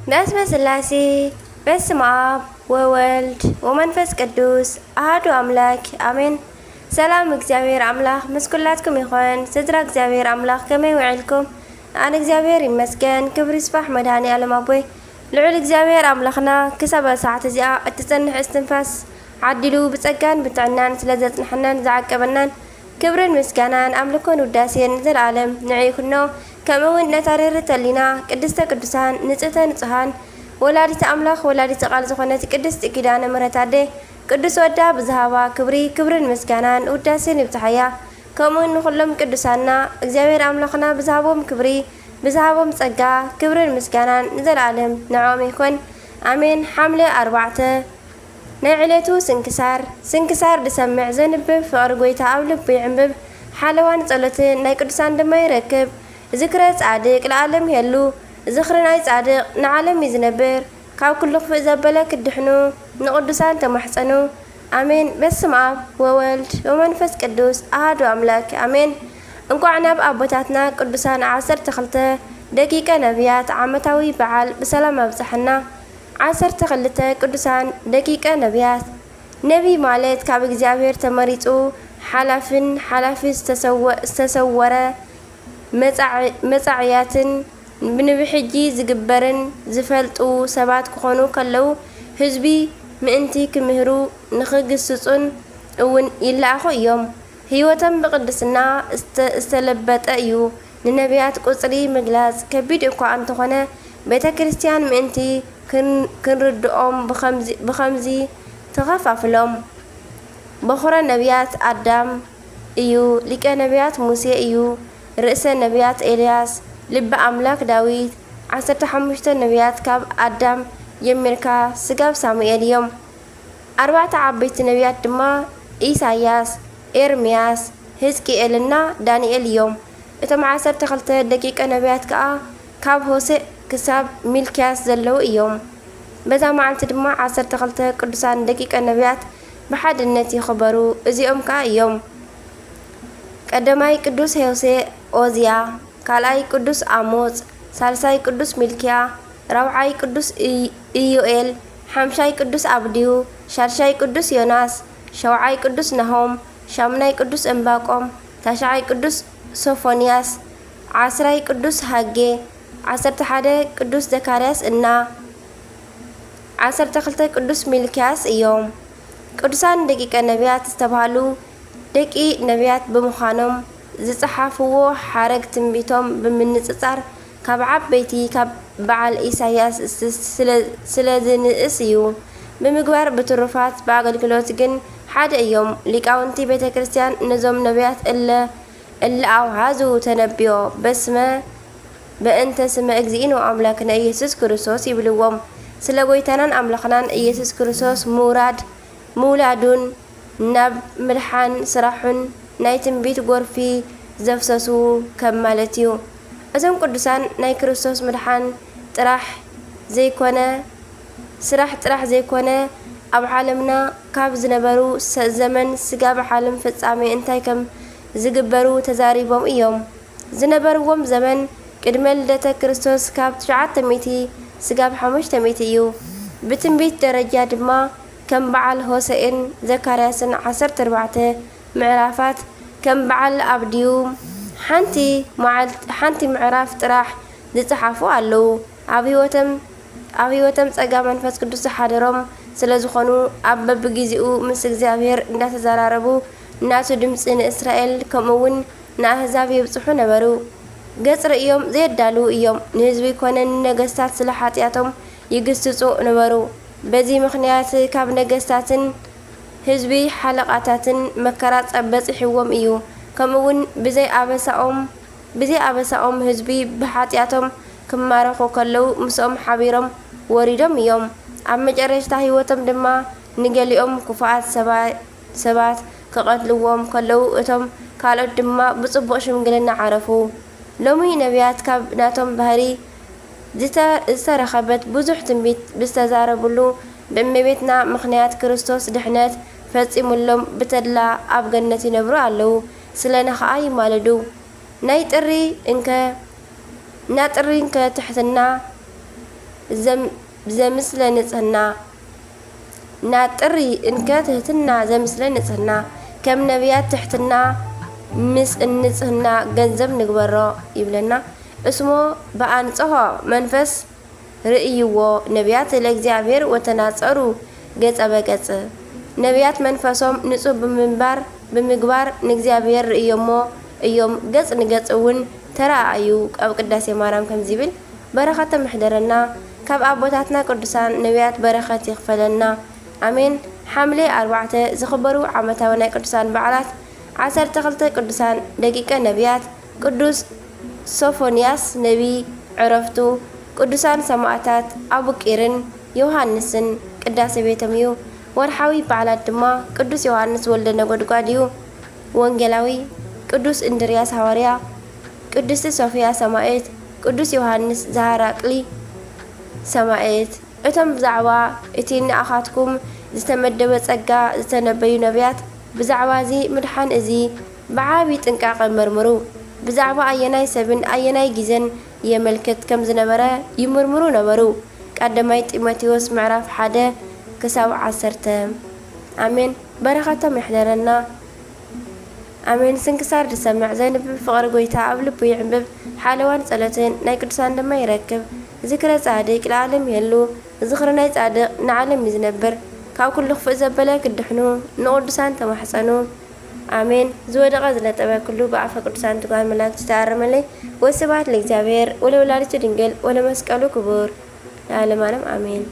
በስመ ስላሴ፣ በስመ አብ ወወልድ ወመንፈስ ቅዱስ አሐዱ አምላክ አሜን። ሰላም እግዚኣብሔር አምላክ ምስ ኩላትኩም ይኾን። ስድራ እግዚኣብሔር አምላክ ከመይ ውዒልኩም? ኣነ እግዚኣብሔር ይመስገን፣ ክብሪ ይስፋሕ መድኃኔ ዓለም ኣቦይ። ልዑል እግዚኣብሔር ኣምላኽና ክሳብ ሰዓት እዚኣ እትጸንሕ እስትንፋስ ዓዲሉ ብጸጋን ብጥዕናን ስለ ዘጽንሐናን ዝዓቀበናን ክብርን ምስጋናን ኣምልኮን ውዳሴን ንዘለኣለም ንዕኡ ይኹኖ። ከምኡ እውን ነታ ርህርት ህሊና ቅድስተ ቅዱሳን ንጽህተ ንጹሃን ወላዲተ ኣምላኽ ወላዲተ ቃል ዝኾነት ቅድስቲ ኪዳነ ምሕረት ኣደ ቅዱስ ወዳ ብዝሃባ ክብሪ ክብርን ምስጋናን ውዳሴን ይብጽሓያ። ከምኡ ንኹሎም ቅዱሳና እግዚኣብሔር ኣምላኽና ብዝሃቦም ክብሪ ብዝሃቦም ጸጋ ክብርን ምስጋናን ንዘለኣለም ንዕኦም ይኹን ኣሜን። ሓምለ ኣርባዕተ ናይ ዕለቱ ስንክሳር። ስንክሳር ዝሰምዕ ዘንብብ ፍቕሪ ጐይታ ኣብ ልቡ ይዕንብብ። ሓለዋን ጸሎትን ናይ ቅዱሳን ድማ ይረክብ። ዝክረ ጻድቅ ለዓለም ይሄሉ። ዝኽሪ ናይ ጻድቅ ንዓለም እዩ ዝነብር። ካብ ኩሉ ክፍእ ዘበለ ክድሕኑ ንቅዱሳን ተማሕጸኑ። ኣሜን። በስመ ኣብ ወወልድ ወመንፈስ ቅዱስ ኣሃዱ ኣምላክ ኣሜን። እንኳዕ ናብ ኣቦታትና ቅዱሳን ዓሰርተ ክልተ ደቂቀ ነቢያት ዓመታዊ በዓል ብሰላም ኣብጽሐና። ዓሰርተ ክልተ ቅዱሳን ደቂቀ ነቢያት። ነቢይ ማለት ካብ እግዚኣብሔር ተመሪጹ ሓላፍን ሓላፊ ዝተሰወ-፣ ዝተሰወረ መጻዕ-፣ መጻዕያትን ብንብሕጂ ዝግበርን ዝፈልጡ ሰባት ክኾኑ ከለዉ ህዝቢ ምእንቲ ክምህሩ ንኽግስጹን እውን ይለኣኹ እዮም። ህይወቶም ብቕድስና ዝተ-፣ ዝተለበጠ እዩ። ንነቢያት ቁጽሪ ምግላጽ ከቢድ እኳ እንተኾነ፣ ቤተ ክርስቲያን ምእንቲ ክን-፣ ክንርድኦም ብኸምዚ፣ ብኸምዚ ትኸፋፍሎም። በኹረ ነቢያት ኣዳም እዩ፣ ሊቀ ነቢያት ሙሴ እዩ፣ ርእሰ ነቢያት ኤልያስ፣ ልበ ኣምላክ ዳዊት፣ ዓሰርተ ሓሙሽተ ነቢያት ካብ ኣዳም ጀሚርካ ስጋብ ሳሙኤል እዮም። ኣርባዕተ ዓበይቲ ነቢያት ድማ ኢሳያስ፣ ኤርምያስ፣ ህዝቅኤልና ዳንኤል እዮም። እቶም ዓሰርተ ክልተ ደቂቀ ነቢያት ከኣ ካብ ሆሴዕ ክሳብ ሚልክያስ ዘለዉ እዮም። በዛ መዓልቲ ድማ ዓሰርተ ክልተ ቅዱሳን ደቂቀ ነቢያት ብሓድነት ይኽበሩ። እዚኦም ከኣ እዮም። ቀዳማይ ቅዱስ ሆሴዕ ኦዝያ፣ ካልኣይ ቅዱስ ኣሞጽ፣ ሳልሳይ ቅዱስ ሚልክያ፣ ራብዓይ ቅዱስ ኢይ-፣ ኢዮኤል፣ ሓምሻይ ቅዱስ ኣብድዩ፣ ሻድሻይ ቅዱስ ዮናስ፣ ሸውዓይ ቅዱስ ናሆም፣ ሻምናይ ቅዱስ ዕንባቆም፣ ታሽዓይ ቅዱስ ሶፎንያስ፣ ዓስራይ ቅዱስ ሃጌ፣ ዓሰርተ ሓደ ቅዱስ ዘካርያስ እና ዓሰርተ ክልተ ቅዱስ ሚልክያስ እዮም። ቅዱሳን ደቂቀ ነቢያት ዝተባህሉ ደቂ ነቢያት ብምዃኖም ዝጸሓፍዎ ሓረግ ትንቢቶም ብምንጽጻር ካብ ዓበይቲ ካብ በዓል ኢሳያስ ስ-፣ ስለ-፣ ስለ ዝንእስ እዩ። ብምግባር ብትሩፋት ብኣገልግሎት ግን ሓደ እዮም። ሊቃውንቲ ቤተ ክርስቲያን ነዞም ነቢያት እለ፣ እለ ኣውሃዙ ተነብዮ በስመ በእንተ ስመ እግዚእነ ኣምላክነ ኢየሱስ ክርስቶስ ይብልዎም። ስለ ጐይታናን ኣምላኽናን ኢየሱስ ክርስቶስ ምውራድ፣ ምውላዱን ናብ ምድሓን ስራሑን ናይ ትንቢት ጐርፊ ዘፍሰሱ ከም ማለት እዩ። እዞም ቅዱሳን ናይ ክርስቶስ ምድሓን ጥራሕ ዘይኮነ፣ ስራሕ ጥራሕ ዘይኮነ፣ ኣብ ዓለምና ካብ ዝነበሩ ሰ-፣ ዘመን ስጋብ ዓለም ፍጻሜ እንታይ ከም ዝግበሩ ተዛሪቦም እዮም። ዝነበርዎም ዘመን ቅድመ ልደተ ክርስቶስ ካብ ትሽዓተ ሚእቲ ስጋብ ሓሙሽተ ሚእቲ እዩ። ብትንቢት ደረጃ ድማ ከም በዓል ሆሴዕን ዘካርያስን ዓሰርተ ኣርባዕተ ምዕራፋት፣ ከም በዓል ኣብድዩ ሓንቲ መዓልት-፣ ሓንቲ ምዕራፍ ጥራሕ ዝጸሓፉ ኣለዉ። ኣብ ህይወቶም፣ ኣብ ህይወቶም ጸጋ መንፈስ ቅዱስ ዝሓደሮም ስለ ዝኾኑ፣ ኣብ በብጊዜኡ ምስ እግዚኣብሔር እንዳተዘራረቡ፣ ናቱ ድምጺ ንእስራኤል ከምኡ እውን ንኣህዛብ የብጽሑ ነበሩ። ገጽ ርእዮም ዘየዳልዉ እዮም። ንህዝቢ ኮነ ንነገስታት ስለ ሓጢኣቶም ይግስጹ ነበሩ። በዚ ምኽንያት ካብ ነገስታትን ህዝቢ ሓለቓታትን መከራ ጸ-፣ በጺሕዎም እዩ። ከምኡ እውን ብዘይ ኣበሳኦም፣ ብዘይ ኣበሳኦም ህዝቢ ብሓጢኣቶም ክማረኹ ከለዉ ምስኦም ሓቢሮም ወሪዶም እዮም። ኣብ መጨረሽታ ህይወቶም ድማ ንገሊኦም ክፉኣት ሰባ-፣ ሰባት ክቐትልዎም ከለዉ፣ እቶም ካልኦት ድማ ብጽቡቕ ሽምግልና ዓረፉ። ሎሚ ነቢያት ካብ ናቶም ባህሪ ዝተ-፣ ዝተረኸበት ብዙሕ ትንቢት ብዝተዛረብሉ፣ ብእመቤትና ምኽንያት ክርስቶስ ድሕነት ፈጺሙሎም ብተድላ ኣብ ገነት ይነብሩ ኣለዉ። ስለና ኸኣ ይማልዱ። ናይ ጥሪ እንከ፣ ናይ ጥሪ እንከ ትሕትና ዘም-፣ ዘምስለ ንጽህና፣ ናጥሪ እንከ ትሕትና ዘምስለ ንጽህና፣ ከም ነቢያት ትሕትና ምስ እንጽህና ገንዘብ ንግበሮ ይብለና። እስሞ ብኣንጽሖ መንፈስ ርእይዎ ነቢያት ለእግዚኣብሔር ወተናጸሩ ገጸ በገጽ። ነቢያት መንፈሶም ንጹህ ብምንባር፣ ብምግባር ንእግዚኣብሔር ርእዮሞ እዮም። ገጽ ንገጽ እውን ተረኣኣዩ። ኣብ ቅዳሴ ማርያም ከምዚ ይብል፣ በረኸቶም ይሕደረና። ካብ ኣቦታትና ቅዱሳን ነቢያት በረኸት ይኽፈለና። ኣሜን። ሓምለ ኣርባዕተ ዝኽበሩ ዓመታዊ ናይ ቅዱሳን በዓላት፣ ዓሰርተ ክልተ ቅዱሳን ደቂቀ ነቢያት፣ ቅዱስ ሶፎንያስ ነቢ ዕረፍቱ፣ ቅዱሳን ሰማእታት ኣቡቂርን ዮሃንስን ቅዳሴ ቤቶም እዩ። ወርሓዊ በዓላት ድማ ቅዱስ ዮሃንስ ወልደ ነጎድጓድ እዩ፣ ወንጌላዊ፣ ቅዱስ እንድርያስ ሃዋርያ፣ ቅድስቲ ሶፍያ ሰማዕት፣ ቅዱስ ዮሃንስ ዘሃራቅሊ ሰማዕት። እቶም ብዛዕባ እቲ ንኣኻትኩም ዝተመደበ ጸጋ ዝተነበዩ ነቢያት፣ ብዛዕባ እዚ ምድሓን እዚ ብዓቢ ጥንቃቐ መርምሩ። ብዛዕባ ኣየናይ ሰብን ኣየናይ ግዜን የመልክት ከም ዝነበረ ይምርምሩ ነበሩ። ቀዳማይ ጢሞቴዎስ ምዕራፍ ሓደ ክሳብ ዓሰርተ። ኣሜን። በረኸቶም ይሕደረና። ኣሜን። ስንክሳር ዝሰምዕ ዘንብብ ፍቕሪ ጐይታ ኣብ ልቡ ይዕንብብ። ሓለዋን ጸሎትን ናይ ቅዱሳን ድማ ይረክብ። ዝክረ ጻድቅ ለዓለም ይህሉ። ዝኽሪ ናይ ጻድቕ ንዓለም እዩ ዝነብር። ካብ ኩሉ ክፉእ ዘበለ ክድሕኑ ንቕዱሳን ተማሕጸኑ። ኣሜን። ዝወደቐ ዝነጠበ ኩሉ ብኣፈ ቅዱሳን ትጓሃን መላእክት ዝተኣረመለይ። ወስብሐት ለእግዚኣብሔር ወለወላዲቱ ድንግል ወለመስቀሉ ክቡር ለዓለመ ዓለም ኣሜን።